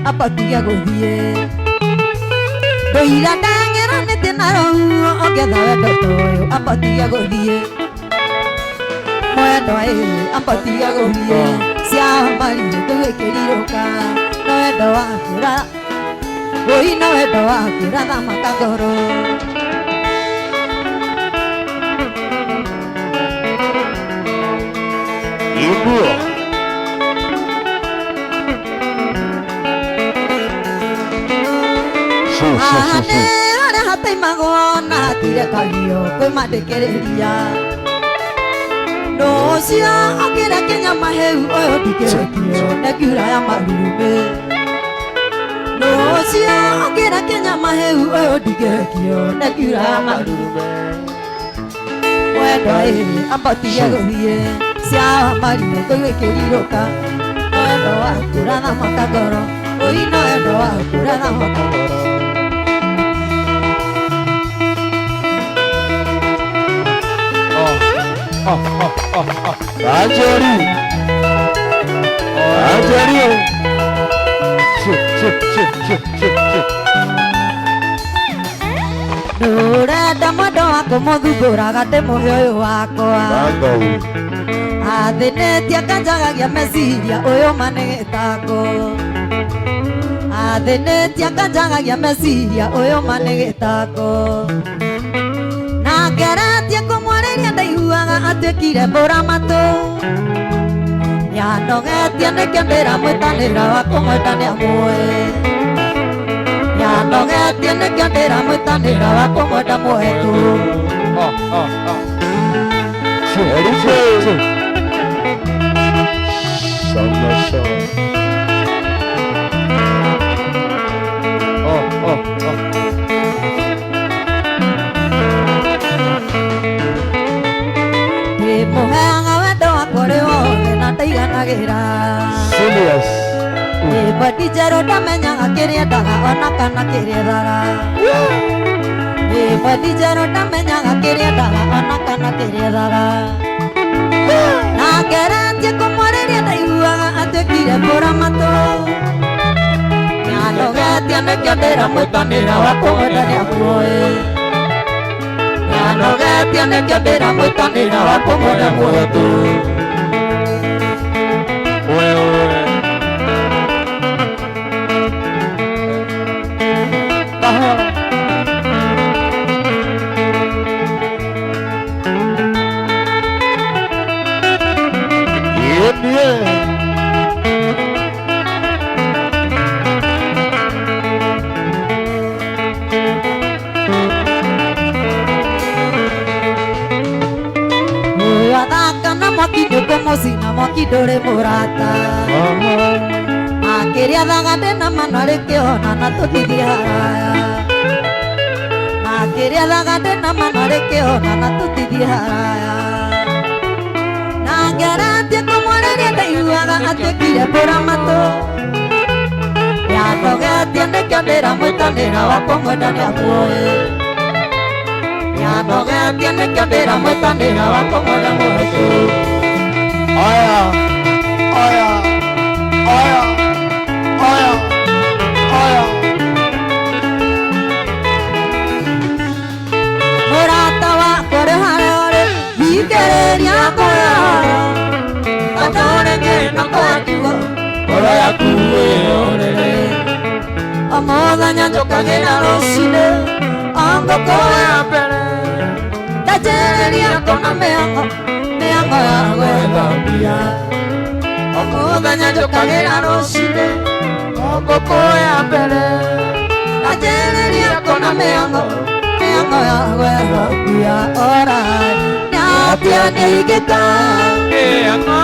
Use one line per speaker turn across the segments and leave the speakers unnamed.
Ambatige gũthiĩ ndũira ndang'eranĩtie na rũhuho ũngĩetha wendo ta ũyũ ambatige gũthiĩ mwendwa ĩ ambatige gũthiĩ ciamarire tũgĩkĩrirũka no wendo waku ũi no wendo waku ũrathamaka ngoro.
Ibuo.
Haha nĩ harĩa hataimagwo na hatirekagio kwĩ mandĩkĩrĩria nũcio ũkĩra kĩnyama hĩu ũyũ ndikĩrekio nĩ ngiura ya marurumĩ nũcio ũkĩra kĩnyama hĩu ũyũ ndikĩrekio nĩ ngiura ya marurumĩ mwendwa ĩ ambatige gũthiĩ ciamarire tũgĩkĩrirũka no wendo waku ũrathamaka ngoro ũi no wendo waku ũrathamaka ngoro.
Ajeri. Ajeri. Chip chip chip chip chip chip.
Ndũrenda mwendo wakwa mũthumbũraga ndĩmũhe ũyũ wakwa athĩnĩtie akanjagagia meciria ũyũ ma nĩ gĩtango athĩnĩtie akanjagagia meciria ũyũ ma nĩ gĩtango na ngeretie kũmwarĩria ndaiguaga atuĩkire mbũra matũ nĩanogetie nĩkĩo ndĩramwĩtanĩra wa kũmwenda nĩamũĩ nĩanogetie nĩkĩo ndĩramwĩtanĩra wa kũmwenda mũhetu. Ndĩmũheaga wendo wakwa ũrĩ wothe na ndaiganagĩra
Serious.
Ndĩ njerũ ndamenyaga kĩrĩa endaga ona kana kĩrĩa ethaga Ndĩ njerũ ndamenyaga kĩrĩa endaga ona kana kĩrĩa ethaga na ngeretie kũmwarĩria ndaiguaga atuĩkire mbũra matũ nĩanogetie nĩkĩo ndĩramwĩtanĩra wa kũmwenda nĩamuoĩ nĩanogetie nĩkĩo ndĩramwĩtanĩra wa kũmwenda mũhetu. Mũcina mwaki ndũrĩ mũrata akĩrĩa thaga ndĩna mano arĩ kĩona na tũtithiĩ haraya akĩrĩa thaga ndĩna mano arĩ kĩona na tũtithiĩ haraya na ngeretie kũmwarĩria ndaiguaga atuĩkire mbũra matũ nĩanogetie nĩkĩo ndĩramwĩtanĩra wa kũmwenda nĩamuoĩ nĩanogetie nĩkĩo ndĩramwĩtanĩra wa kũmwenda mũhetu.
Aya, aya, aya, aya, aya.
Mũrata wakwa ũrĩ harĩa ũrĩ thikĩrĩria ngũhoya tondũ rĩngĩ no kwandigwo ngoro yaku ĩhorere o mũthenya njũkagĩra rũcinĩ o ngũkũ ya mbere ndanjĩrĩria kuona mĩhango mĩhango ya gwetha mbia o mũthenya njũkagĩra rũcinĩ o ngũkũ ya mbere ndanjĩrĩria kuona mĩhango mĩhango ya gwetha mbia alright nĩatia nĩingĩka
mĩhango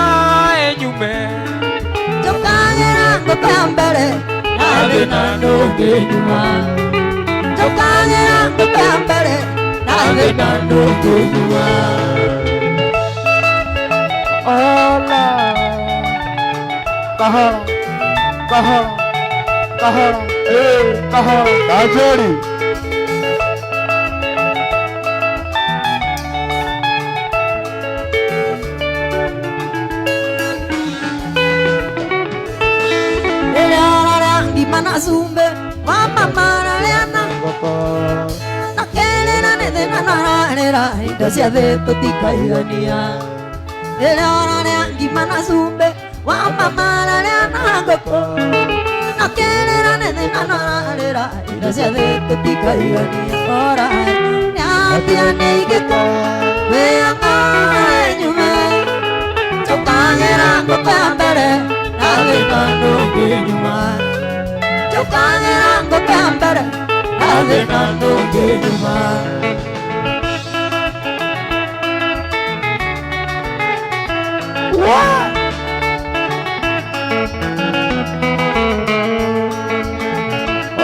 ĩnyume
njũkagĩra ngũkũ ya mbere na thĩna ndũngĩnyuma njũkagĩra ngũkũ ya mbere na thĩna ndũngĩnyuma.
Hola. Kahora. Kahora. Kahora. Kahora. Kajeri.
cumbĩ wa mama ararĩa na na kerĩra nĩ thĩna no ararĩra indo cia thĩ tũtikaigania rĩrĩa ũrarĩa ngima na cumbĩ wa mama ararĩa na ngũkũ na kerĩra nĩ thĩna no ararĩra indo cia thĩ tũtikaigania alright nĩatia nĩigĩka wĩanga nyume njũkagĩra ngũkũ ya mbere na thĩna ndũngĩ nyuma njũkagĩra ngũkũ ya mbere na thĩna ndũngĩ nyuma.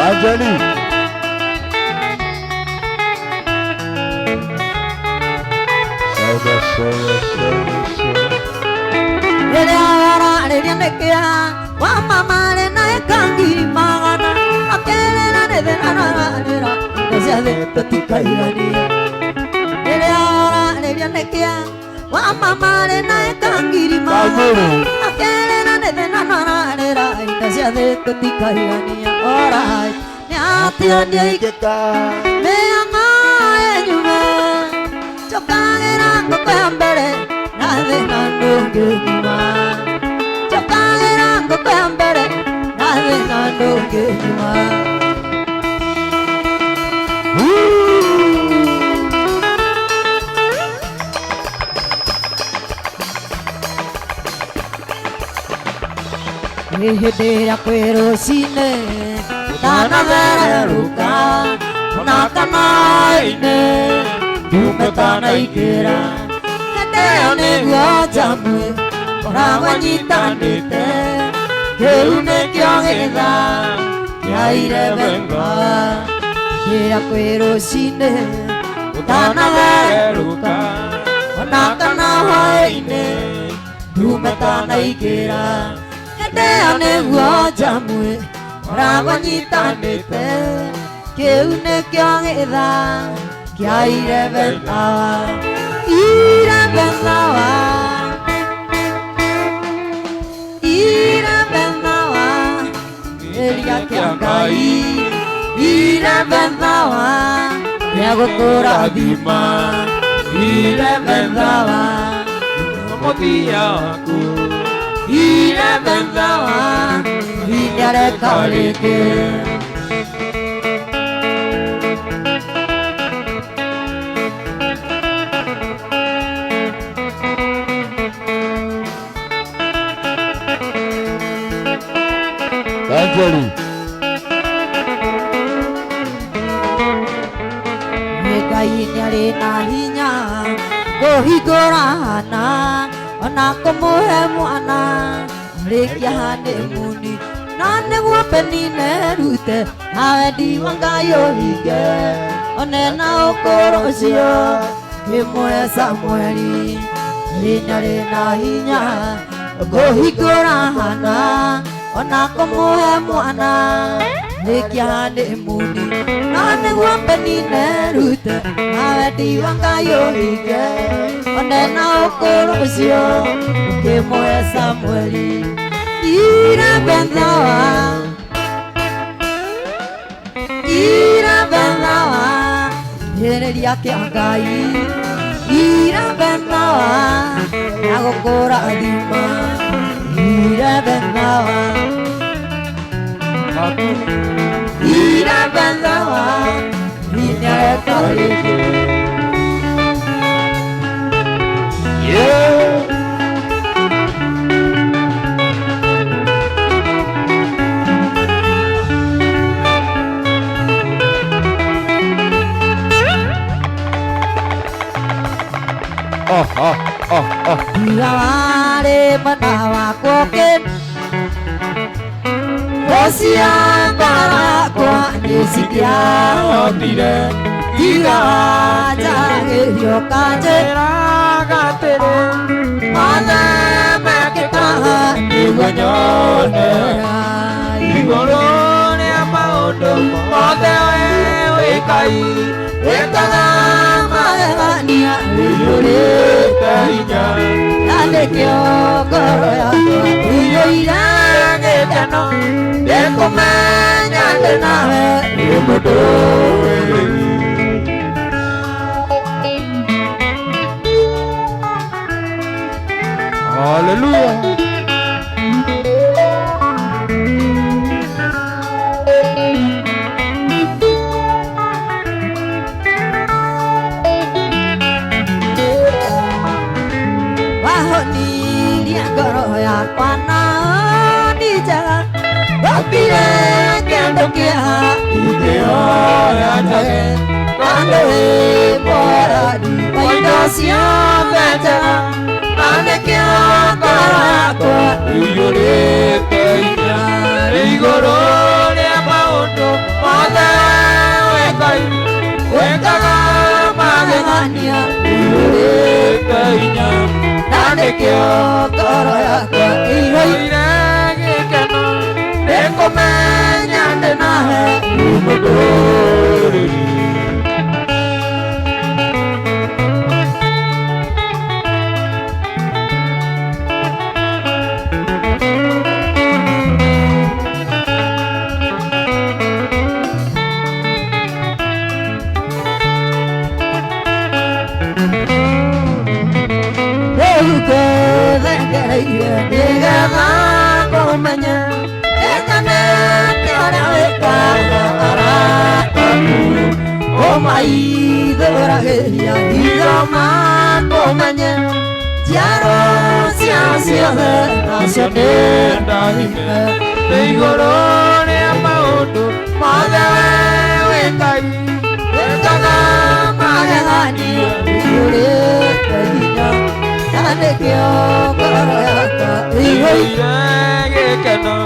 Anjali. Sawa sawa sawa sawa.
Rĩrĩa wararĩria nĩkĩa wa mama arĩ na ĩka ngiri magana akerĩra nĩ thĩna no ararĩra indo cia thĩ tũtikaigania rĩrĩa wararĩria nĩkĩa wa mama arĩ na ĩka ngiri magana akerĩra nĩ thĩna no ararĩra indo cia thĩ tũtikaigania alright nĩatia nĩaigĩka mĩanga ĩnyume njũkagĩra ngũkũ ya mbere na thĩna ndũngĩ nyuma njũkagĩra ngũkũ ya mbere na thĩna ndũngĩ nyuma. Hĩndĩ ĩrĩa kwĩ rũcinĩ ndanathererũka ona kana hwaĩ-inĩ ndume tanaingĩra hĩndĩ ĩyo nĩguo njamu ngoragwo nyitanĩte kĩu nĩkĩo gĩthaa kĩa 11 hĩndĩ ĩrĩa kwĩ rũcinĩ gũtanathererũka ona kana hwaĩ-inĩ ndume tanaingĩra hĩndĩ ĩyo nĩguo njamu ngoragwo nyitanĩte kĩu nĩkĩo gĩthaa kĩa 11 hour 11 hour 11 hour kĩria kĩa Ngai 11 hour gĩa gũkũrathima 11 hour
Mũthia waku
11 hour nĩareka rĩngĩ.
Anjali.
Ngai nĩarĩ na hinya kũhingũra hana ona kũmũhe mwana rĩkia hanĩmuni na nĩguo Penina erute na wendi wa Ngai ũhinge one na ũkũrũ ũcio kĩmũhe Samueli nĩarĩ na hinya kũhingũra hana ona kũmũhe mwana rĩkia hanĩmuni na nĩguo Penina erute na wendi wa Ngai ũhinge one na ũkũrũ ũcio ũkĩmũhe Samueli 11 hour 11 hour kĩrĩria kĩa Ngai 11 hour ya gũkũrathima 11 hour 11 hour nĩareka rĩngĩ.
Yeah. Oh, oh, oh, oh.
Tiga warĩ mwena wakwa ũkĩ cia nĩcingĩahotire tiga wanjagĩrio kanjĩraga atĩrĩ mothe mekĩkaga nĩguo nyone
igũrũ rĩa maũndũ mothe we wĩkai
wĩkaga magegania ũiyũrĩte hinya na nĩkĩo ngoro yakwa ĩiyũire gĩkeno ndĩkũmenya ndĩ nawe wĩ mũndũ.
Hallelujah.
Wahonirie ngoro yakwa na nĩ njega Wambire kĩndũ kĩa
Ingĩoya njage
na ndũĩ mwathani wa indo ciothe njega na nĩkĩo ngoro yakwa
ĩiyũrĩte hinya igũrũ rĩa maũndũ mothe we Ngai wĩkaga magegania ĩiyũrĩte hinya
na nĩkĩo ngoro yakwa ĩiyũire
ĩiyũire gĩkeno
nĩkũmenya ndĩ nawe
wĩ mũndũ.
Rĩu ngũthengereire nĩgetha ngũmenye nĩnyenete ũrĩa wĩkaga arata aku ũmaithũragĩria hitho makũmenye njiaro ciao ciothe nacio nĩ
Ndathime nĩ igũrũ rĩa maũndũ mothe we Ngai wĩkaga
magegania iyũrĩte hinya na nĩkĩo ngoro yakwa ĩiyũire
ĩiyũire gĩkeno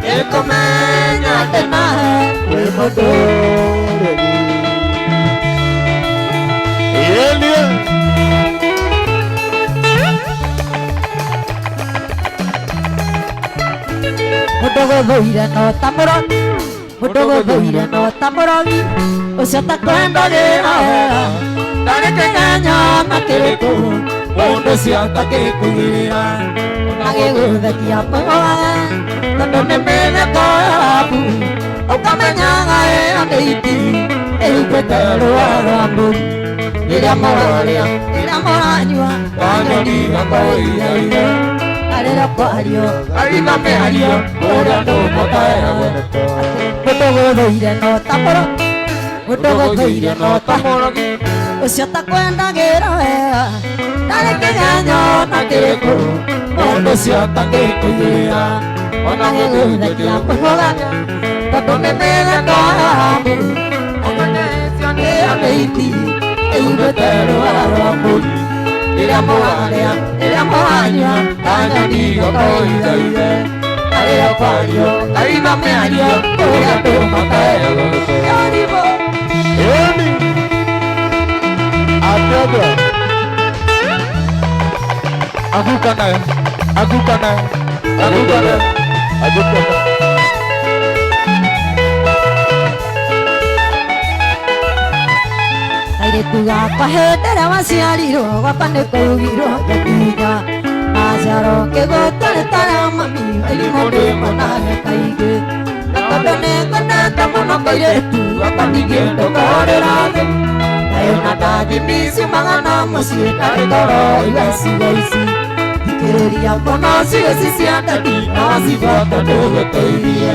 nĩkũmenya ndĩ nawe wĩ mũndũ.
Yeye.
Mũndũ gũthũire no ta mũrogi mũndũ gũthũire no ta mũrogi ũcio takwendagĩra wega ndarĩ kĩgenyo na kĩrĩkũ
mũndũ ũcio atakĩkugĩrĩra
agĩgũthekia mũgwaga tondũ nĩ mĩtheko yaku ũkamenyaga ĩyo nĩ iti ĩhumbĩte rũa rwa mbũri rĩrĩa mũrarĩa rĩrĩa mũranyua
Kanyoni gakoireire
na rĩrĩa kwario
aritha mĩario kũrĩa ndũmũtaeragwo
mũndũ gũthũire no ta mũrogi mũndũ gũthũire no ta
mũrogi
ũcio takwendagĩra wega ndarĩ kĩgenyo na kĩrĩkũ
mũndũ ũcio atakĩkugĩrĩra
ona gĩgũthekia mũhũga tondũ nĩ mĩtheko yaku
ũmenyecio nĩ
ĩyo nĩ iti ĩhumbĩte rũa rwa mbũri rĩrĩa mũrarĩa rĩrĩa mũranyua
kanyoni gakoireire
na rĩrĩa kwario
aritha mĩario kũrĩa ndũmũtaeragwo
yoribo
Yeye. Atega.
Anguka nayo anguka nayo anguka nayo
Aguka.
Kairĩtu gakwa hĩndĩ ĩrĩa waciarirwo gwakwa nĩ kũugirwo ngĩkinya maciaro ngĩgũtwarĩta rĩa mami irimũ ndĩmonage kaingĩ na tondũ nĩngwendete mũno kairĩtu gakwa ningĩ ndũkorĩra thĩ nayo na ndathimi ciumaga na mũciĩ ndarĩ ngoro iga ciugo ici thikĩrĩria mũno ciugo ici cia ndadi no cibote ndũgũteithie.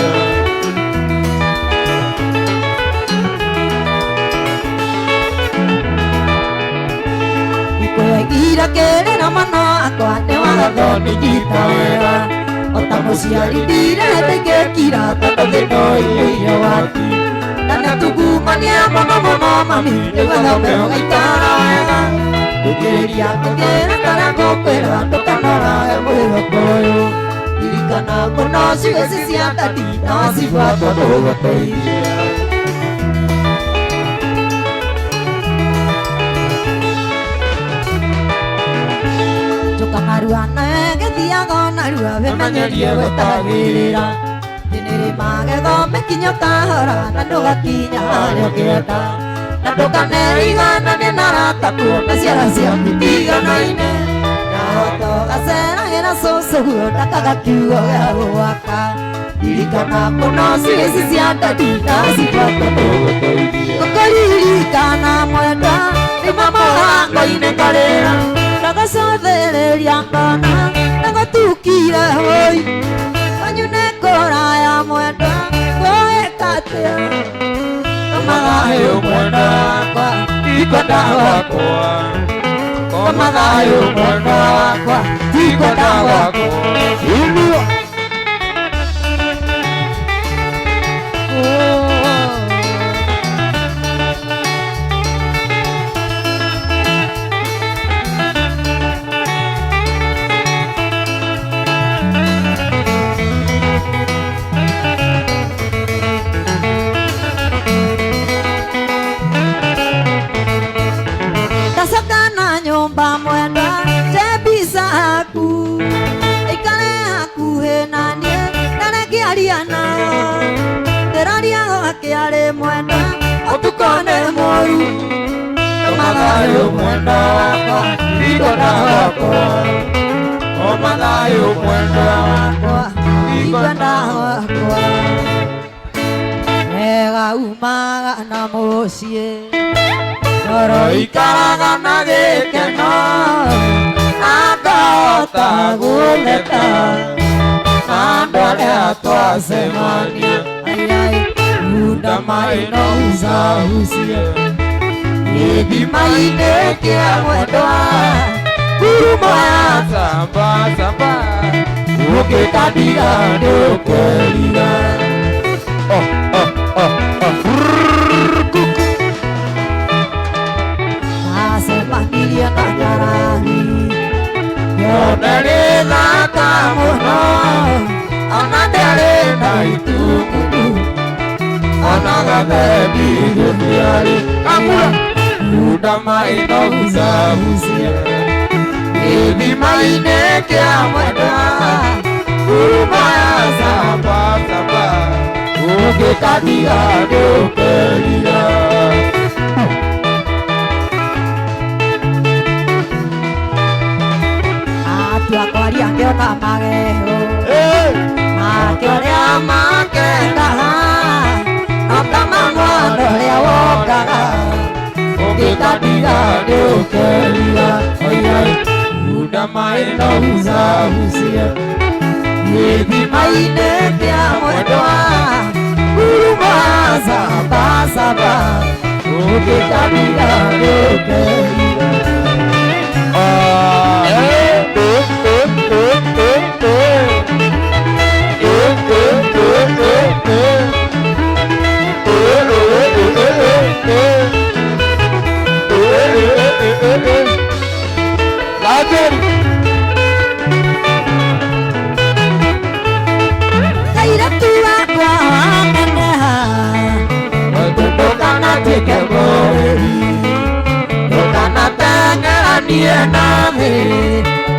Ikuyagira kĩrĩra mwana wakwa nĩ watho nĩnyita wega ota mũciari ndirete ngĩkira tondũ thĩna ũiyũire waku na nĩtungumania mũno mũno mami nĩguo thome ũgaikara wega thikĩrĩria ngĩkĩra karĩa ngũkwĩra ndũkanorage mwĩhoko ũyũ ririkana mũno ciugo ici cia ndadi no cibuatwo ndũgũteithie. Njuka narua nawe gĩthiaga narua wĩmenyerie gwetagĩrĩra thĩ nĩrĩ magego mĩkinyo kahora na ndũgakinya harĩa ũngĩenda na ndũkanerigananie na arata kuona ciara ciaku itiganaine na hoto gaceragĩra cũcũ guo ndakaga kiugo gĩa gwaka Ririkana mũno ciĩci cia ndadi na cibata Ũkũririkana mwendwa nĩ mamũrango-inĩ karĩra Ndagacũthĩrĩria ngona ndagũtukire hoi Kwanyu nĩ kũraya mwendwa ngũĩka atĩa Koma thayũ mwendwa wakwa
Tikwenda wakwa
Koma thayũ mwendwa wakwa
Tikwenda wakwa
Inua.
Ndacoka na nyũmba mwendwa njembica haku ikare hakuhĩ na niĩ ndarekĩaria nao ndĩraria gwakĩarĩ mwendwa ũtukũ nĩ mũru
Koma thayũ mwendwa wakwa Tikwenda wakwa Koma thayũ mwendwa wakwa
Tikwenda wakwa wega umaga na mũciĩ ngoro ikaraga na gĩkeno akahota gũtheka na andũ arĩa twacemania ai unda maĩ no hucahucie gĩthima-inĩ kĩa mwendwa ngurumo ya
Samba samba
ũngĩkandira ndũkerira
Oh oh oh oh
Acemanirie na ngarari yone rĩthaka mũno ona ndĩarĩ na itukuku
Ona gathendi gĩthiarĩ
Kamura
Unda maĩ no hucahucie
gĩthima-inĩ kĩa mwendwa ngurumo ya
Samba samba
ũngĩkandira ndũkerira Atua kwaria ngĩona magego makĩũrĩa makendaga no kama mwana ũrĩa wokaga
Ũngĩkandira ndũkerira Oiai Unda maĩ no hucahucie
gĩthima-inĩ kĩa mwendwa ngurumo ya samba samba ũngĩkandira ndũkerira
Ah eh eh eh eh eh eh Eh eh eh eh eh Eh eh eh eh eh Eh eh eh eh eh Lazeri
Kairatu wakwa waneneha ndũkanatuĩke mũrĩri ndũkanateng'eranie na thĩ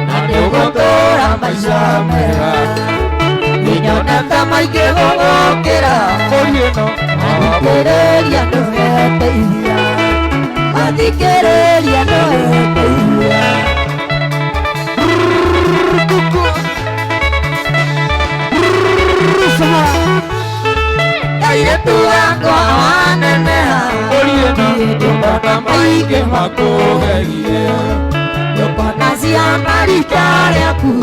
na nĩũgũtũũra maica mega nĩnyonete maingĩ gũgũkĩra
Orieno
athikĩrĩria ndũgeteithia athikĩrĩria ndũgeteithia Kairĩtu wakwa waneneha
Orieno ndũkona maingĩ makũgerie
ndũkona ciana rika rĩaku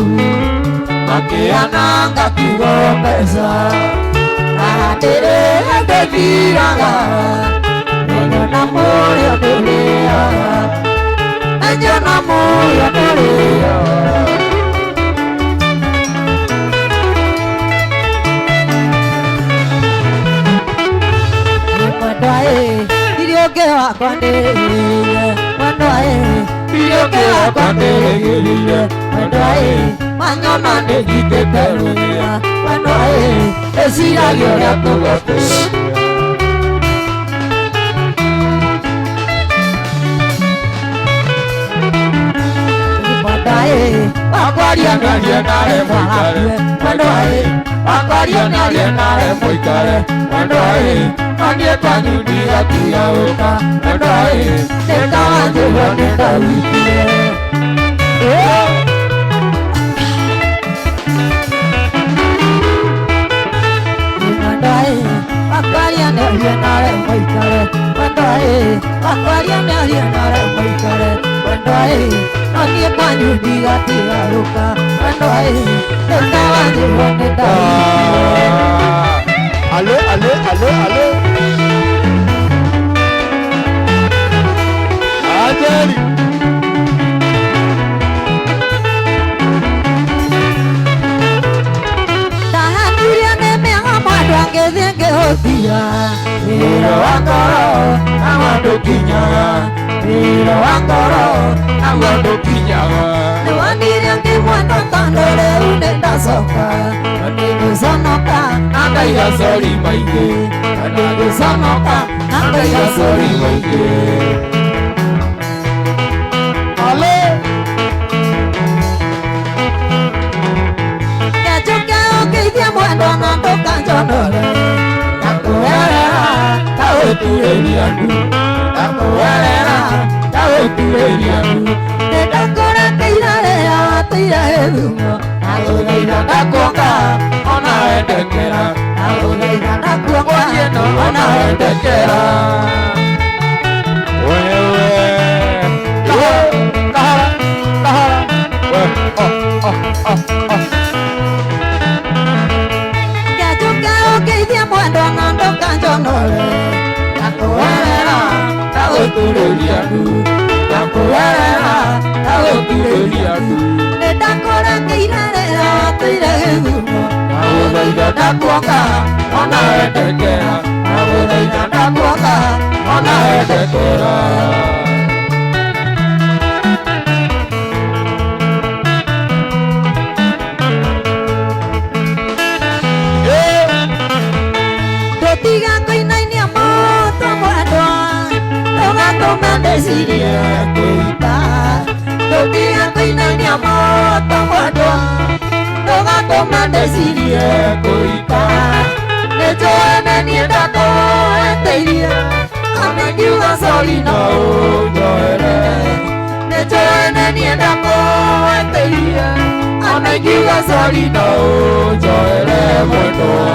makĩananga kiugo mbeca na ndĩrĩ ndĩthiraga menyona mũrĩo ndũrĩaga menyona mũrĩo ndũrĩaga Mwendwa ĩ irio ũngĩ wakwa ndĩrĩire mwendwa ĩ irio ũngĩ wakwa ndĩrĩire mwendwa ĩ manyona nĩnyitĩte rũthĩa mwendwa ĩ ndĩciragia ũrĩa tũgũtũra Mwendwa ĩ wakwaria
Narie nawe mũikare
mwendwa ĩ
Wakwaria narie nawe mũikare Mwendwa ĩ Noniĩ kwanyu ndigatiga gũka Mwendwa ĩ
nĩkawanjĩrwo nĩndawikire mĩario na remo ikare wendo ĩ wakwaria mĩario na remo ikare wendo ĩ no niĩ kwanyu ndigatigarũka wendo ĩ nĩndawanyirwo nĩ ndaigire.
Ale, ale, ale, ale. Ajali.
Ndahandirie nĩ mĩaga mwendwa ngĩthiĩ ngĩhũthia wĩra wa ngoro naguo ndũkinyaga wĩra wa ngoro naguo
ndũkinyaga.
Nĩwonire ngĩmwenda tondũ rĩu nĩndacoka nĩngũconoka
na ngaiga sori maingĩ
nĩngũconoka na ngaiga
sori maingĩ.
Ale.
Ngejuke ũngĩithie mwendwa na ndũkanjonore ndakũwerera
ndagũturĩria ndu
ndakũwerera
ndagũturĩria ndu
nĩndakũrekeire rĩrĩa watũire gĩthumo ndagũthaitha ndakuonga
ona wendekera
ndagũthaitha ndakuonga
ona wendekera. Wewe kahara kahara we oh oh oh oh.
Ngejuke ũngĩithie mwendwa na ndũkanjonore ndakũwerera
ndagũturĩria ndu
ndakũwerera
ndagũturĩria ndu
nĩndakũrekeire rĩrĩa watũire gĩthumo
ndagũthaitha ndakuonga ona wendekera ndagũthaitha ndakuonga ona wendekera.
Tũtiga kũinainia mũtwe mwendwa ndũgatũme ndĩcirie kwĩita tũtiga kũinainia mũtwe mwendwa ndũgatũme ndĩcirie kwĩita nĩnjũĩ nĩ niĩ ndakũhĩtĩirie ona ngiuga sori no ũnjoere nĩnjũĩ nĩ niĩ ndakũhĩtĩirie ona ngiuga sori no
ũnjoere mwendwa.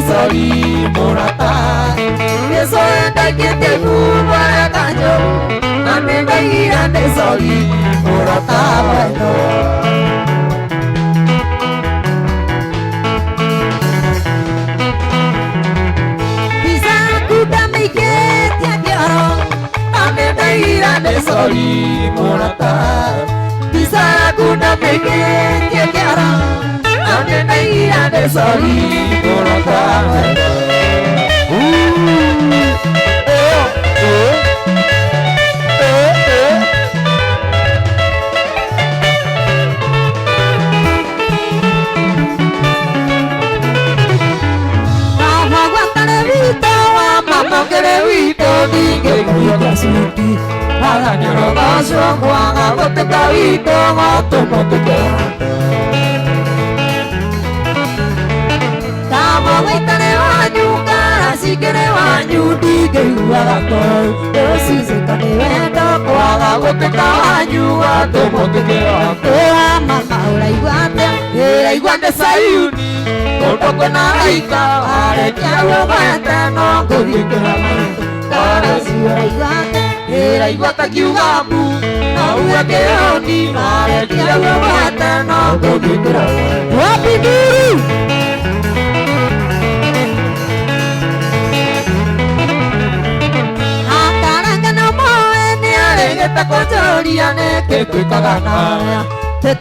Sori mũrata gĩcoendekĩtie kumara kanjũ na nĩndaigire nĩ sori mũrata wendo. Mbica yaku ndamĩikĩtie kĩoro na nĩndaigire nĩ sori mũrata mbica yaku ndamĩikĩtie kĩoro na nĩndaigire nĩ sori mũrata wendo.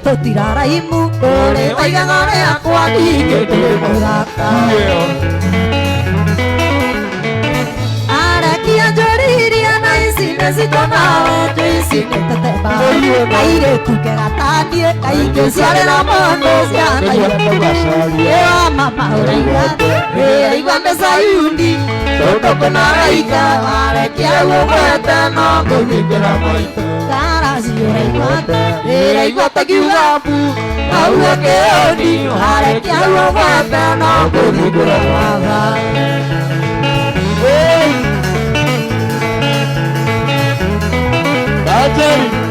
Tũtiraraimu ũrĩ waigaga rĩakwa ningĩ ndĩ mũthaka arekia njũriria na ici nĩcitũ nawe njũ ici nĩ tetema kairĩtu kega ta niĩ kaingĩciarĩra mũndũ ciana ĩwa mama ũraigua ĩraigua nĩ Sayuni tondũ kwĩna araika arekia gũgwete no ngũgitĩra maitũ ĩraigua takiuga mbu auga kĩoni arekia gũgwete no ngũgitĩra baba.
Ajeri.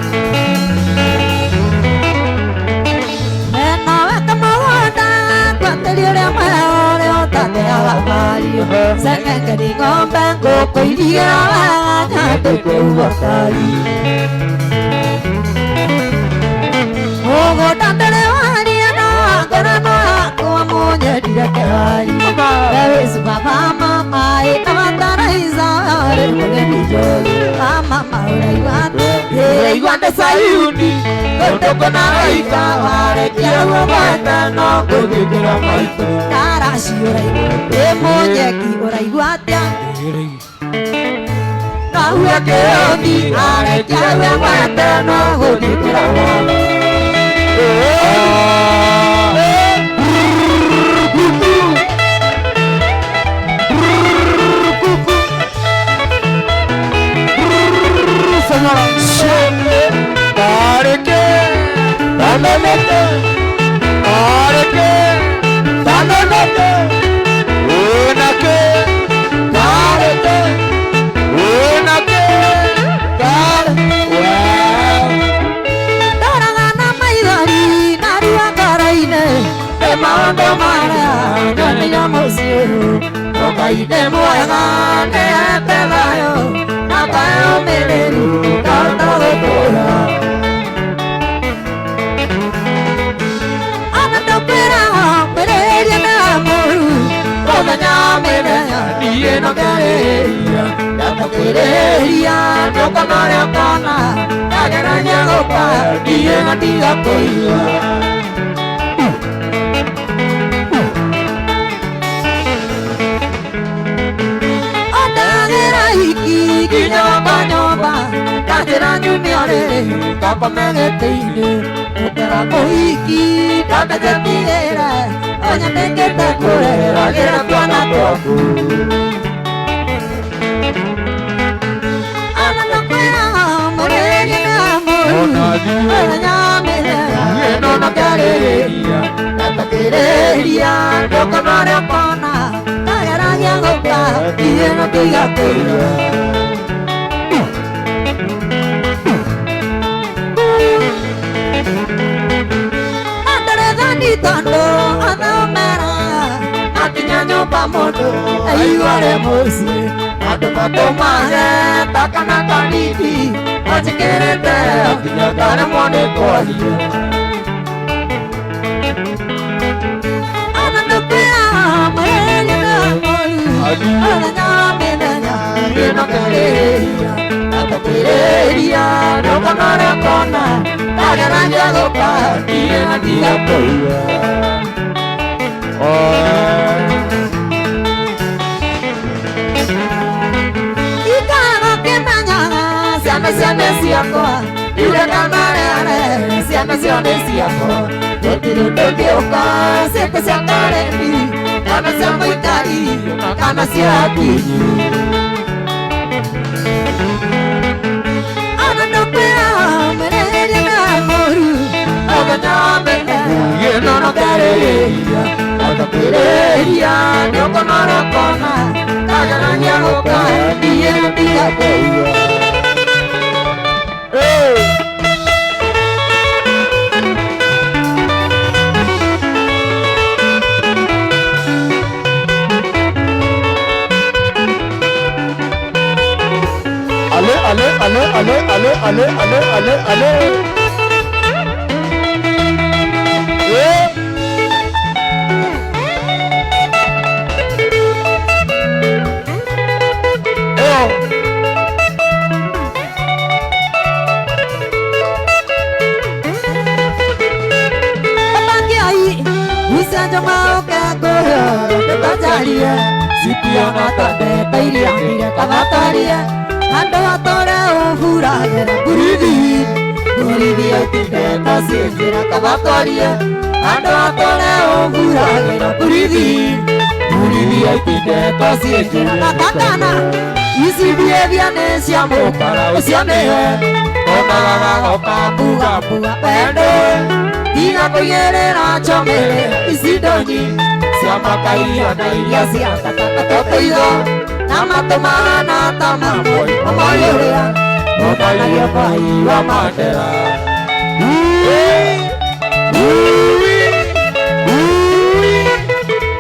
Onanagia mwai wa Mandera.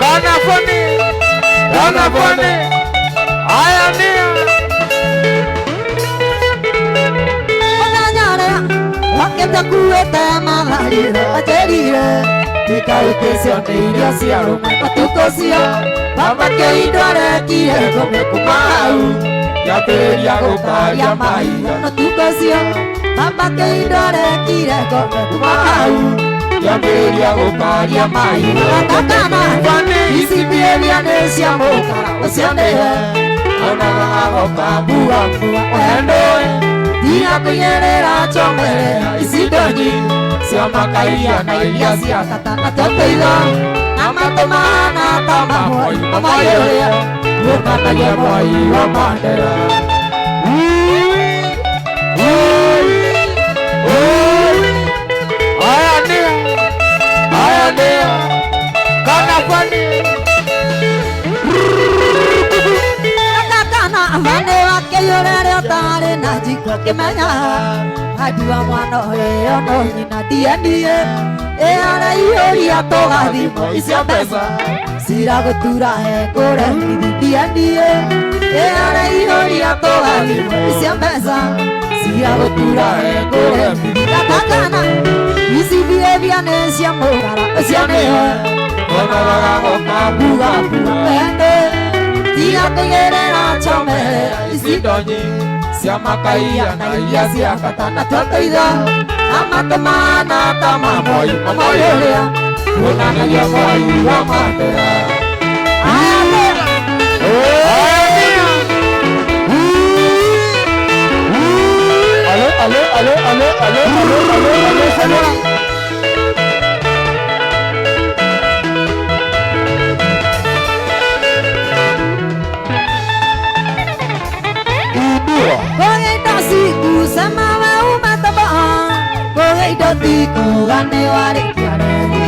Kana fani, kana fani. Aya nia.
Waketakuete matharire anjĩrire ndikaruke nĩ irio cia rũmwe matukũ cio baba kĩindo arekire ngome kuma hau
Kĩambĩrĩria gũkaria mahiga.
Matukũ cio baba kĩindo arekire ngome kuma hau
Kĩambĩrĩria gũkaria mahiga.
Gatakana ici mbĩrĩria nĩ cia mũkara ũcio nĩwe
Onaga agoka mbua mbua wendũĩ
tiga kũigĩrĩra chomerera ici ndonyi
cia makairia na iria cia
kata na tũtũitho na matũ mahana ta mamoi mamoi ũrĩa
Onanagia mwai wa Mandera.
Aya nia, aya nia. Kana fani.
Kana vane wakĩiyũra rĩa ũtarĩ na njiko kĩmenya andua mwana ũyũ no nyina ndiendie ĩ araihũria tũgathimwo icio mbeca ciragũtura he kũre ithi ndiendie ĩ araihũria tũgathimwo icio mbeca ciragũtura he kũre ithi gatakana ici mbia nĩ cia mũgara ũcio nĩwe
Onaga agoka mbua mbua
wende tiga kũigĩrĩra chomerera ici
ici ndonyi cia makairia na iria cia
kata na tũtũitho na matũ mahana ta mamoi mamoi ũrĩa
Onanagia mwai wa Mandera.
Aya
Aya nia.
Ale ale ale ale ale ale ale ale ale.
Inua.
Kũgĩindo ciku cama we umataba kũgĩindo tikuga nĩ warĩkia regi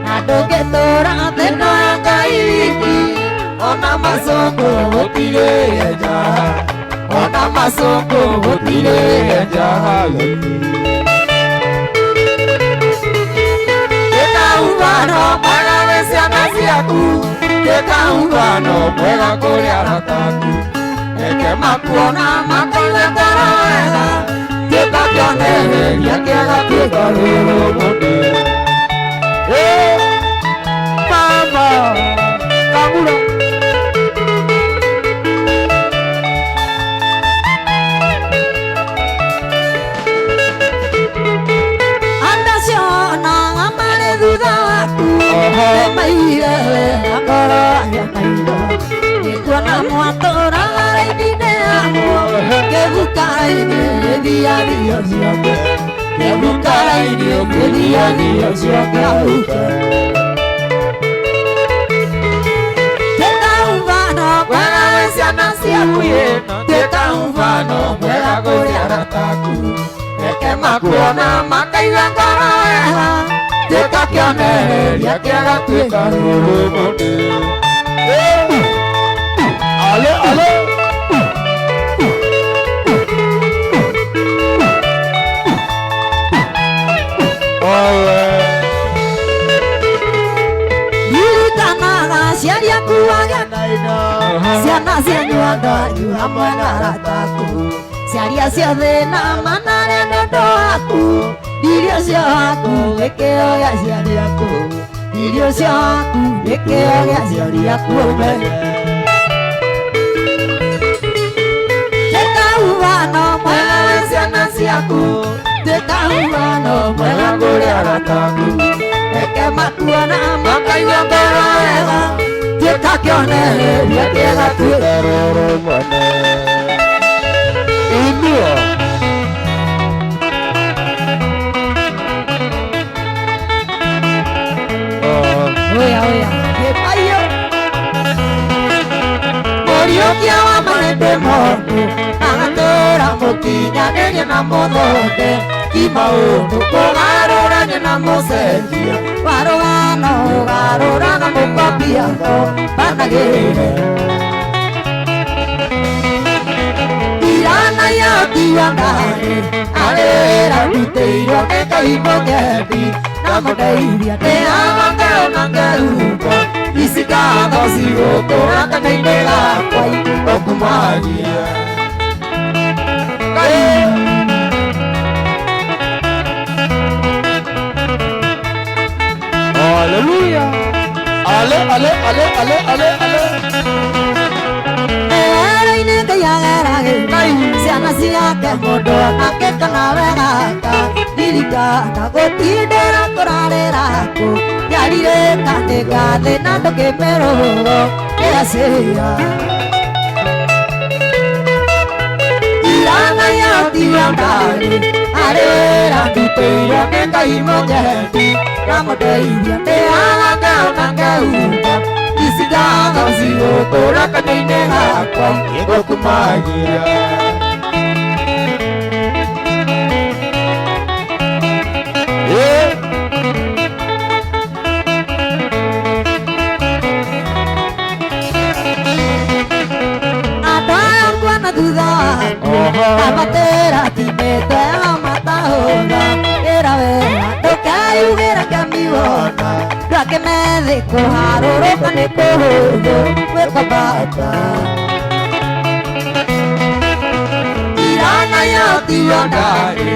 na ndũngĩtũra thĩna ya Ngai wiki
Ona masoko gũtirĩ njaha. Ona masoko gũtirĩ njaha. Ĩka ũhano mwega wĩ ciana ciaku. Ĩka ũhano mwega kũrĩ arata aku. Reke makuona makaigua ngoro wega. Tuĩka kĩonereria kĩega tuĩka rũrũ mũndũ.
Mama. Kangura.
Andũ acio onaga marĩ thutha waku nĩmaiguire wega ngoro ya maitho nĩkuona mwatũraga raini-inĩ yakuo kĩbuka-inĩ gĩthiathio ciake kĩbuka-inĩ gĩthiathio ciake Tuĩka ũhano mwega wĩ ciana ciaku tuĩka ũhano mwega kũrĩ arata aku
Reke makuona makaigua ngoro wega. Tuĩka kĩonereria kĩega tuĩka rũrũ mũndũ.
Ale ale. Owe.
Ririkanaga aciari aku agĩa ciana cianyu andũ anyu hamwe na arata aku ciaria ciothe na manare nĩ ũndũ waku irio cio waku nĩ kĩo gĩa aciari aku irio cio waku nĩ kĩo gĩa aciari aku ũmenye Tuĩka ũhano mwega wĩ ciana ciaku tuĩka ũhano mwega kũrĩ arata aku reke makuona makaigua ngoro wega tuĩka kĩonereria kĩega tuĩka
Rũrũ mwene. Inua.
Oya oya kĩbayo Mũriũkia wa mahĩndĩ mothe agatũra mũkinyanĩrie na mũthonde ti maũndũ kũgarũrania na mũcenjia wa rũgano ũgarũraga mũkobiatho banagĩrĩre. Irana yatiwa ndari arera ndutĩirwo nĩ Ngai mũgendi na mũndeithia ndĩaga na ngeuko ici ngatho cigũtũra kanua-inĩ gakwa ngũkumagia Ngai.
Hallelujah. Ale, ale, ale, ale, ale, ale.
Ere-inĩ Ngai ageragĩra ciana ciake mũndũ akĩkana wegaka ririkana gũtindĩra kũrarĩra kũ nyarirĩka nĩ ngathĩna ndũkĩmĩrũgo ĩgacĩra Irana yatiwa ndari arĩra ndutĩirwo nĩ Ngai mũgendi na mũndeithia ndĩaga na ngeuka ici ngatho cigũtũra kanua-inĩ gakwa
Ngũkumagia. Eh.
Andũ aya nguona thutha waku amatĩra timĩte matahũra ĩra wega ndũkeyugĩra kĩamiwona ndwakĩmethi kũharũrũka nĩ kũhũthũ gwĩkwa bata Irana yatiwa ndari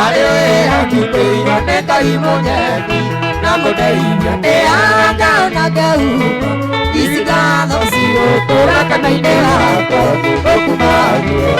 arĩra ndutĩirwo nĩ Ngai mũgendi na mũndeithia ndĩaga na ngeuko ici ngatho cigũtũra kanua-inĩ gakwa ngũkumagia.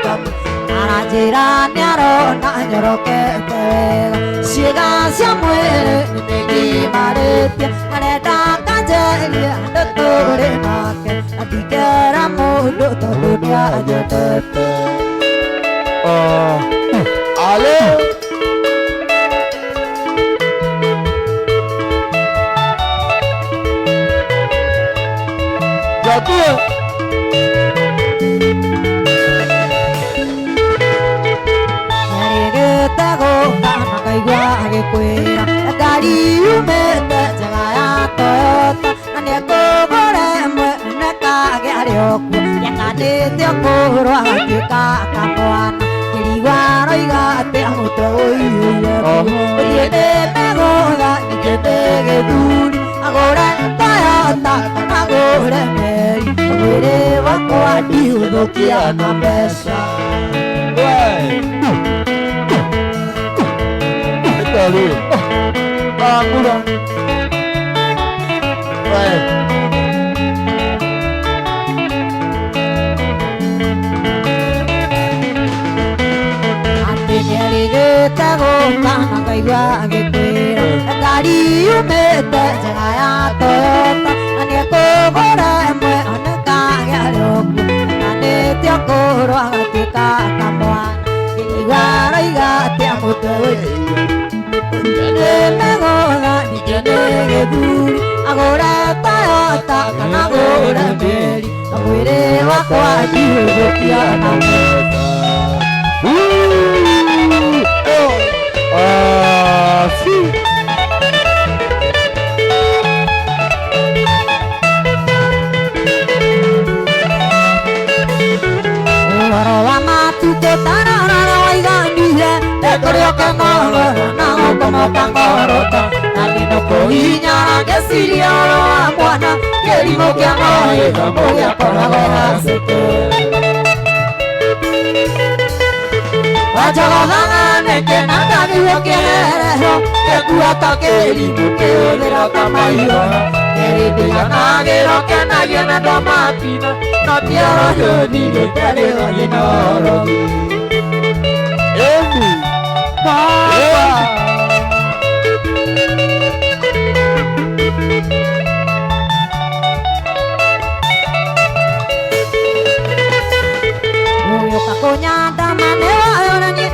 kamwe aranjĩra nĩarona nyorokete wega ciĩga cia mwĩrĩ nĩngimarĩtie arenda kanjerie andũ tũrĩ nake na ndingera mũndũ tondũ nĩanyendete.
Ale. Jatuh.
Nĩarĩgĩte gũka na ngaigua agĩkwĩra ngari yumĩte njega ya Toyota na nĩekũgũra ĩmwe nene kagĩa arĩ o kuo nĩakanĩte ũkũrũ agatuĩka kamwana kĩrigwa aroiga atĩ mũtwe ũiyũire ũthiĩ nĩ mĩgũtha ningĩ nĩ gĩthuri agũre Toyota kana agũre meri mwĩrĩ wakwa ndiũthũkia na mbeca.
Bangura.
Atĩ nĩarĩgĩte gũka na ngaigua agĩkwĩra ngari yumĩte njega ya Toyota na nĩekũgũra ĩmwe one kagĩa arĩ o kuo akanĩte ũkũrũ agatuĩka kamwana kĩrigwa aroiga atĩ mũtwe nĩ mĩgũtha ningĩ nĩ gĩthuri agũre Toyota kana agũre meri na mwĩrĩ wakwa ndiũthũkia na mbeca.
Sí.
Ũhoro wa matukũ tararara waiganire ndekũrĩ ũkĩng'orora na gũkomoka ngorota na ndinũkũhinyara ngeciria ũhoro wa mwana kĩrimũ kĩa mohĩga mũgĩakoragwo haceke wanjogothaga nĩkĩ na ndagĩirwo kĩherero gĩkua ta kĩrimũ kĩhũthĩra ta maihũra kĩrindĩganagĩro kenagia na ndomatina no tioro ndũthirĩte rĩothe norogi.
Emi. Baba.
Ũgĩũka kũnyandama nĩwayũranie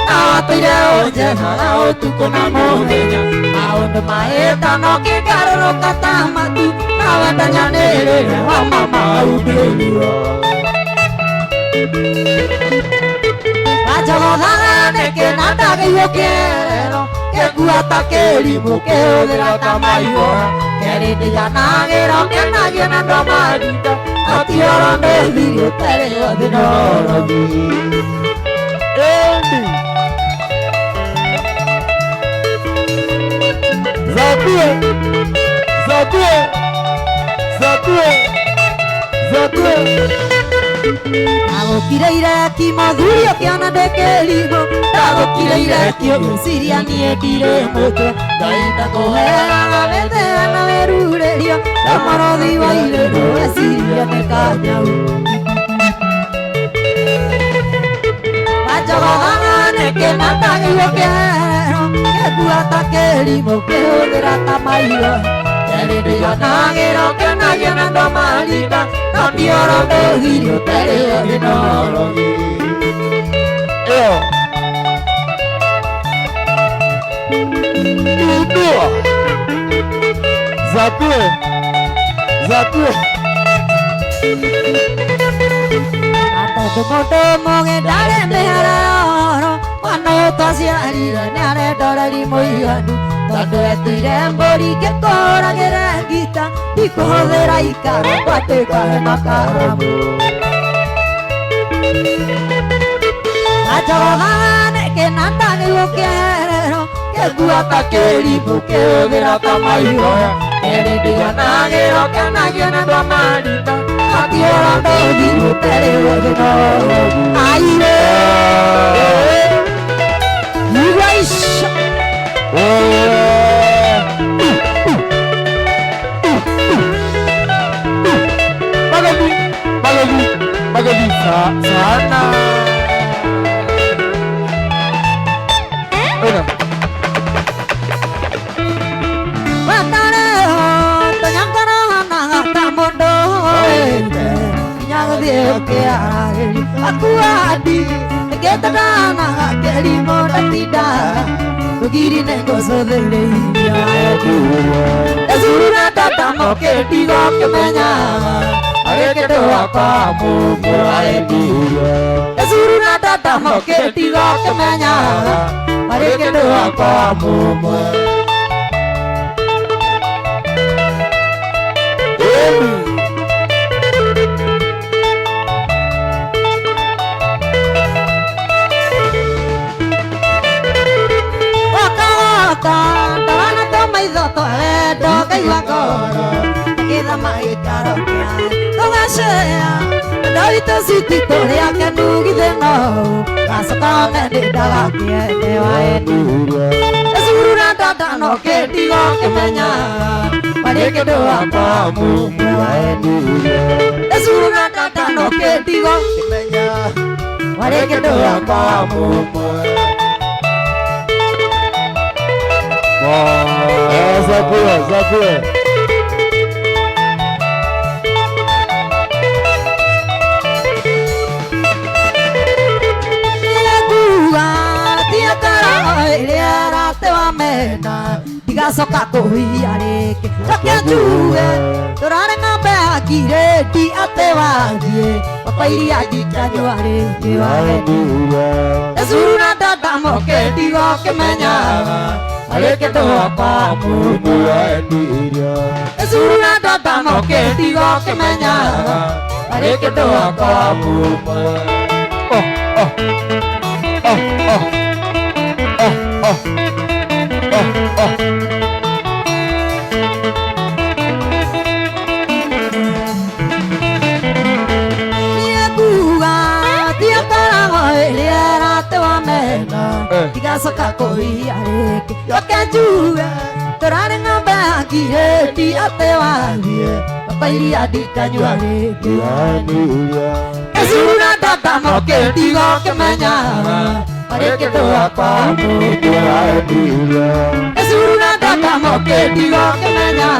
na watũire ũnjehaga ũtukũ na mũthenya maũndũ mahĩtano kĩgarũrũka ta matu na wendanyanĩrĩre wa mama aumĩrĩrio wanjogothaga nĩkĩ na ndagĩirwo kĩerero gĩkua ta kĩrimũ kĩhũthĩra ta maihũra kĩrindĩganagĩro kenagia na ndomarinda atioro ndĩthirĩte rĩothe norogi.
Emi. Zatue. Zatue. Zatue. Zatue.
Ndagũkireire kimothuri ũkĩona ndĩ kĩrimũ ndagũkireire kĩũgĩciria niĩ ndirĩ mũtwe Ngai ndakũheaga mĩthĩra na wĩrurĩrio na mũrũthi wa irĩndũ weciria nĩ kanyau wanjogothaga nĩkĩ na ndagĩirwo kĩherero gĩkua ta kĩrimũ kĩhũthĩra ta maihũra kĩrindĩganagĩro kenagia na ndomarinda no ndioro ndũthirĩte rĩothe norogi.
Eo. Inua. Zatue. Zatue.
Tondũ mũndũ mũgĩ ndarĩ mĩhararo mwana ũyũ twaciarire nĩarenda ũreri mũiganu tondũ etuire mbũri ngĩkũhũragĩre ngita ndikũhũthĩra ikara ngwatĩka hema karamu wanjogothaga nĩkĩ na ndagĩirwo kĩherero gĩkua ta kĩrimũ kĩhũthĩra ta maihũra kĩrindĩganagĩro kenagia na ndomarinda atioro ndũthirĩte rĩothe norogi. Aire igua ico.
Magadi, magadi, magadi sana.
Ũkĩaragĩria akuandi ngĩtana kelimo ndatinda rũgiri nĩngũcũthĩrĩirie Ezurura tata moke ndigo kĩmenya arĩ kĩndũ wakwa mũmwe Ezurura tata moke ndigo kĩmenya arĩ kĩndũ wakwa mũmwe. Ndorana tũmaitho twendo ngaigua ngoro ngĩthama gĩikaro kĩa tũgacea ndo witũ citi tũrĩ akenu githĩ no gacoka one ndĩ ndagakĩende waendi Ezurura tata no kĩndigo kĩmenya marĩ kĩndũ wakwa mũmwe waendi Ezurura tata no kĩndigo kĩmenya marĩ kĩndũ wakwa mũmwe.
Zabue, zabue.
Nĩnguga tia ngoro ĩrĩa ĩratewa mena ndigacoka kũhia rĩngĩ cokia njuge ndũrare ng'ombe ya ngirĩndi atĩ wathiĩ wakwa iria ndinganyua rĩngĩ waendi Ezurura tata moke ndigo kĩmenya arĩ kĩndũ wakwa mũmwe Ezurura tata moke ndigo kĩmenya arĩ kĩndũ wakwa mũmwe.
Oh, oh, oh, oh, oh, oh, oh, oh.
Nĩnguga tia ngoro ĩrĩa ĩratewa mena ndigacoka kũhia rĩngĩ coke njuge ndũrare ng'ombe ya ngirĩndi atĩ wathiĩ wakwa iria ndinganyua rĩngĩ Ezurura tata moke ndigo kĩmenya arĩ kĩndũ wakwa mũmwe Ezurura tata moke ndigo kĩmenya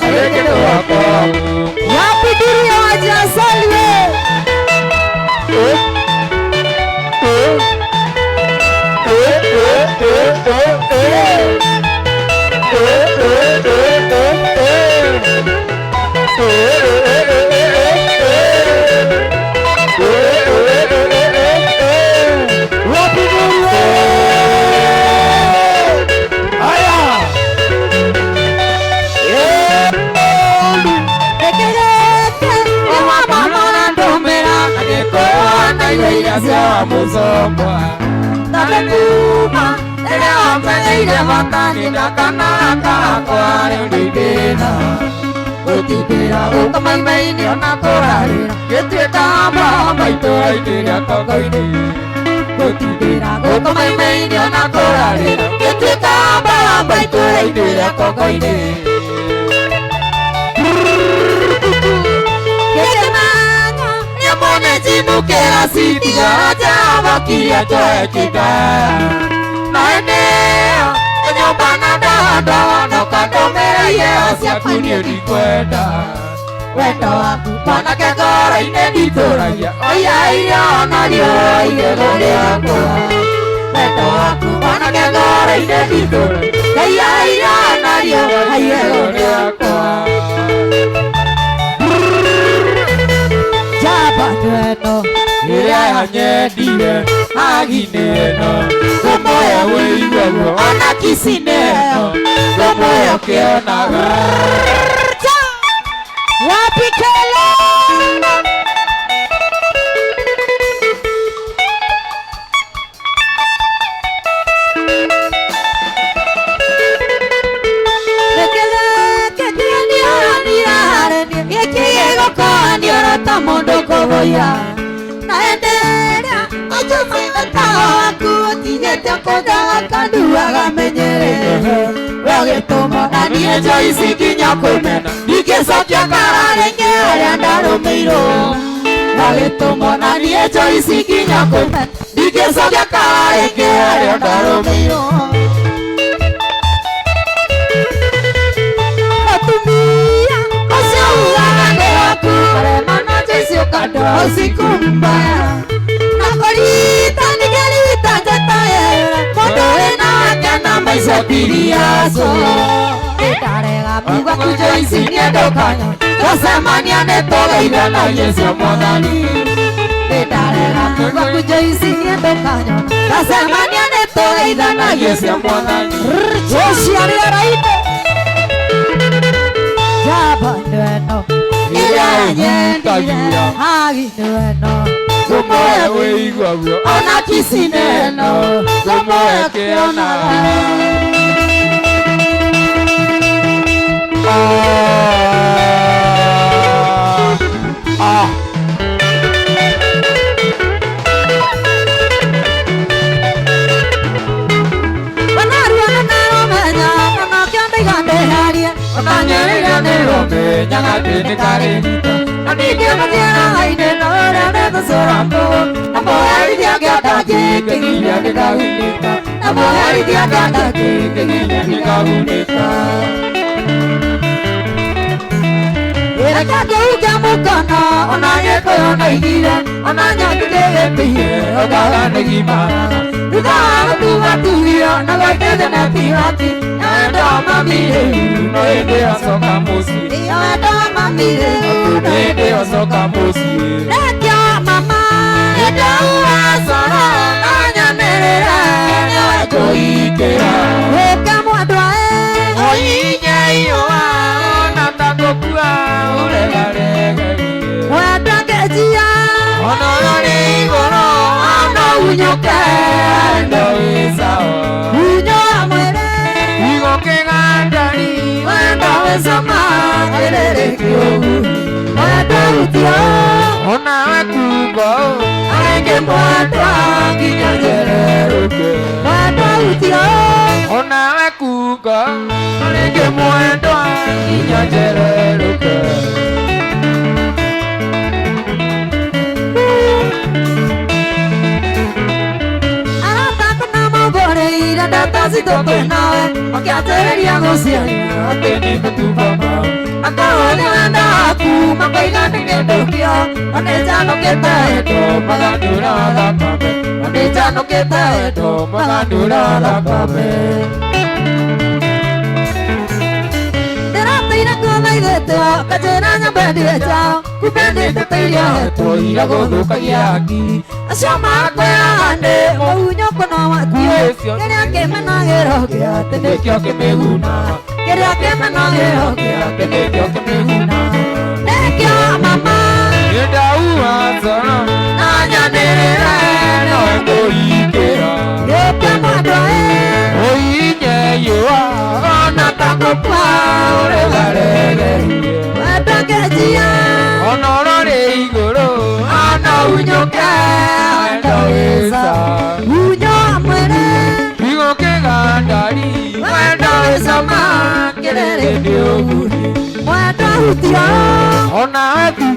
arĩ kĩndũ wakwa Wapidiria wajasaliwe. Wendo waku mwanake ngoro-inĩ nditũragia oia irio nario igego rĩakwa. Wendo waku mwanake ngoro-inĩ nditũragia oia irio nario igego rĩakwa. Njamba ĩno
ĩrĩa yanyendire hagi-inĩ ĩno ngũmũya wĩiguaguo ona kici-inĩ ĩno ngũmũya ũkĩonaga.
Wapi kelele? Usiku mbaya nakorita nigerita njetaera mũndũ wĩna wake na maica piriaco ndarega kuga kujo ici niendũkanya twacemania nĩtũgeithanagia cia mwathani ndarega kuga kujo ici niendũkanya twacemania nĩtũgeithanagia cia mwathani ũciarĩra raito jaba ndweno ĩrĩa nyendire hagi ndweno
Kumoe wĩiguagio
ona kicineno
kumoe kĩonaga Ah
Wanarua naromenya onakĩo ndaigandeharie
Onanyerire nĩrũmenyaga atĩ nĩ karĩ rita
na ningĩ mathiaraga-inĩ na ũrĩa nĩthũcũra ngũũ na mũherithia ngĩenda
kĩgiria gĩkagunĩka
na mũherithia ngĩenda
kĩgiria gĩkagunĩka
Reke ngĩhukia mũkono ona Gĩkũyũ ndaigire ona Nyathi ndĩgĩtĩire
Ũkaga nĩ gima
thutha wa gũtugatugio na gwaitĩthio nĩ tihati na wendo wa mami rĩu
no hĩndĩ acoka mũciĩ
nĩyo wendo wa mami rĩu
no hĩndĩ acoka mũciĩ
Rekio mama ndauga coro na nyanĩrĩre nĩwe
ngũikĩra
gũka mwendwa
ũinye iũa ona ta gũkua ũregaregerie
mwendwa ngejia
ona ũrĩ igũrũ
ona unyũke
ndo wĩ sawa
unyo wa mwĩrĩ
igũkĩgandari
wendo wĩ cama kĩrĩrĩ kĩũgu mwendwa hutia
onawe kungo
arĩngĩ mwendwa nginya
njererũke
mwendwa hutia
onawe kungo arĩngĩ mwendwa nginya njererũke
arata na maũngũrĩire ndata citũ twĩ nawe makĩanjĩrĩria gũciaria
atĩ nĩ mũtubama
akorwo nĩ wendo waku makoiga nĩ kĩndũ kĩo na nĩ njanũkĩte
ndo magandũra thakame
na nĩ njanũkĩte
ndo magandũra thakame
ndĩratũire ngũthaithĩtwo nganjĩra nyambe ndire njao kumbe nĩndeteire
hetwo ira gũthũkagia hakiri
acio makwĩraga ndĩ mũhunyũku no wakuĩ kĩrĩa kĩmenagĩrwo kĩa atĩ
nĩkĩo kĩmĩgunaga
kĩrĩa kĩmenagĩrwo kĩa
atĩ nĩkĩo kĩmĩgunaga
nĩkĩo mama
nĩndaua coro
na nyanĩrĩre
nowe ngũikĩra
gĩũke mwendwa
ũinye iũa
ona ta gũkua
ũregaregerie
mwendwa ngejia
ona ũrorĩ igũrũ
ona unyũke
wendo wĩ sawa
unyo wa mwĩrĩ
igũkĩgandari
wendo wĩ cama kĩrĩrĩ
nĩ ũguni
mwendwa hutia
onawe tu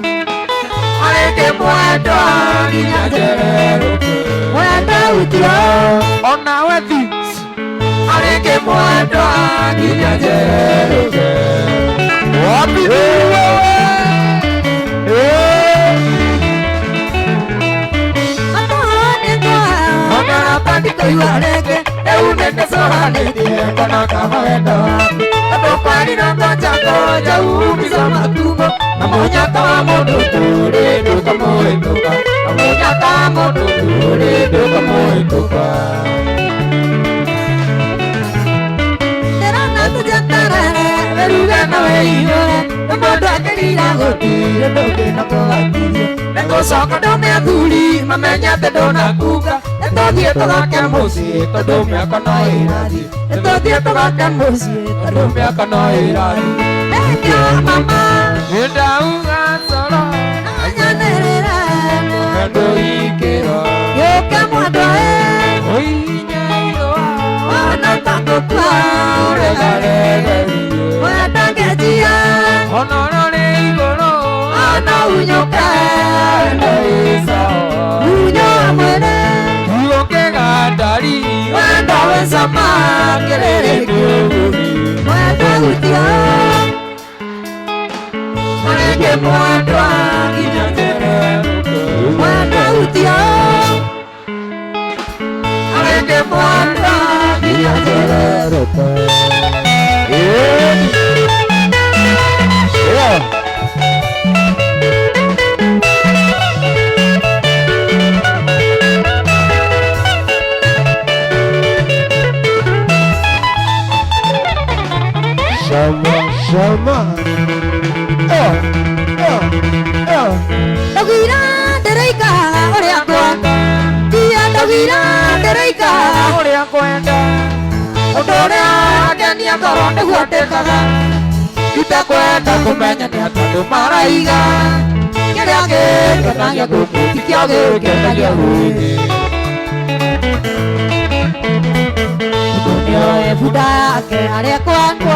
arĩngĩ mwendwa nginya
njererũke
mwendwa hutia
onawe tu
arĩngĩ mwendwa nginya
njererũke wapi wewe
ndikoigua rĩngĩ rĩu nĩndĩcoranĩtie kana kama wendo waku tondũ kwarira ngojako njaumiza matumbo na mũnyaka wa mũndũ tũrĩ
ndũkamũhĩtũka
na mũnyaka wa mũndũ
tũrĩ ndũkamũhĩtũka
ndĩrona tũjeterere wĩruge na wĩihũre na mũndũ akĩrira gũtirĩ ndũngĩ na kũgatirie nĩngũcoka ndũme athuri mamenye atĩ ndũnakunga nĩtũthiĩ tũgake
mũciĩ tondũ mĩaka no ĩrathiĩ
nĩtũthiĩ tũgake mũciĩ
tondũ mĩaka no ĩrathiĩ
nĩkĩo mama
nĩndauga coro
na nyanĩrĩre
ndũikĩra
gĩũke mwendwa
ũinye iũa
ona ta gũkua
ũregaregerie
mwendwa ngejia
ona ũrorĩ igũrũ
ona unyũke
wendo wĩ sawa
unyo wa mwĩrĩ
igũkĩgandari
wendo wĩ cama kĩrĩrĩ
nĩ ũguni
mwendwa hutia arĩngĩ mwendwa
nginya njererũke
mwenda nginya njererũke.
Yeah. Shama, shama.
Ndagwira ndĩroikara ũrĩa ngwenda, ndia ndagwira ndĩroikara
ũrĩa ngwenda.
Ũndũ ũrĩa wangenia ngoro nĩguo ndĩkaga, itekwenda kũmenya nĩ atĩ andũ maraiga kĩrĩa gĩkenagia gũkũ ti kĩo gĩkenagia gũkũ. Mũndũ nĩoe bunda yake harĩa kwenda,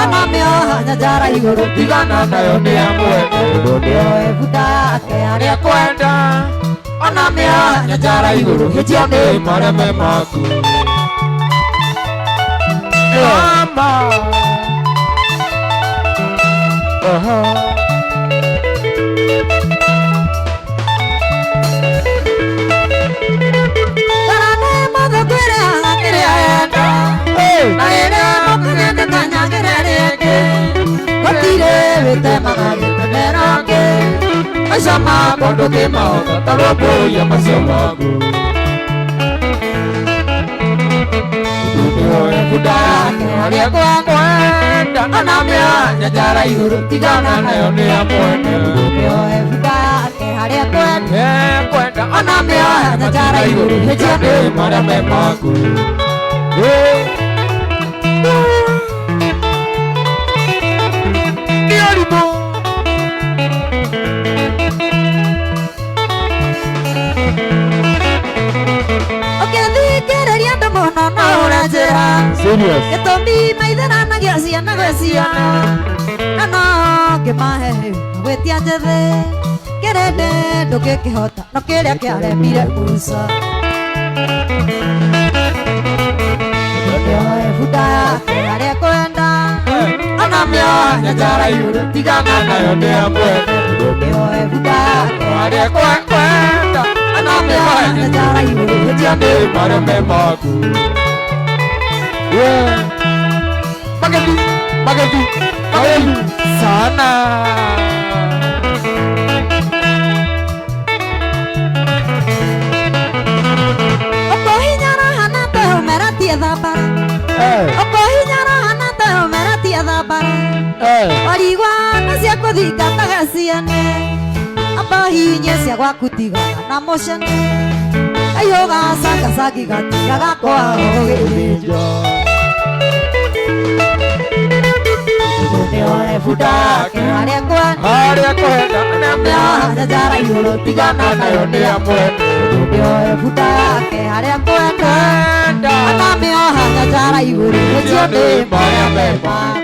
anamĩoha nyanjara igũrũ
tigana nayo nĩ ya mwene.
Mũndũ nĩoe bunda yake harĩa
kwenda,
anamĩoha nyanjara igũrũ
hĩtio nĩ marĩa me maku. Mama. Aha.
Maica makwa
ndũngĩmahota ta rũmbũiya macio maku. Nĩoe bunda yake harĩa kwenda, anamĩoha nyanjara igũrũ tigana nayo nĩ ya mwene.
Nĩoe bunda yake harĩa
kwenda,
anamĩoha nyanjara igũrũ
hĩtio nĩ marĩa me maku. Nĩ arimũ.
Ũkĩthikĩrĩria andũ mũno no ũranjĩra
Serious.
gĩtũmi maitheranagia ciana gwĩ ciana, na no ngĩmahe gwĩtia njĩthĩ kĩrĩndĩ ndũngĩkĩhota no kĩrĩa kĩaremire Musa. Nĩoe bunda yake harĩa kwenda, anamĩoha
nyanjara igũrũ tigana nayo nĩ ya mwene.
Nĩoe bunda yake
harĩa kwenda,
anamĩoha nyanjara igũrũ
hĩtio nĩ marĩa me maku.
Yeah.
Magethi, magethi, magethi sana.
Ũkũhinyara hana tehũmera tie thambara, ũkũhinyara hana tehũmera tie thambara, warigwa na cia kũthingataga ciene, amba hinye cia gwaku tigana na mũcene, kaiyũ gacangacagi gatigaga kwao gũgĩthĩnjwo. Nĩoe bunda yake harĩa
kwenda,
anamĩoha nyanjara igũrũ
tigana nayo nĩ ya mwene.
Nĩoe bunda yake harĩa kwenda, anamĩoha nyanjara igũrũ
hĩtio nĩ marĩa me maku.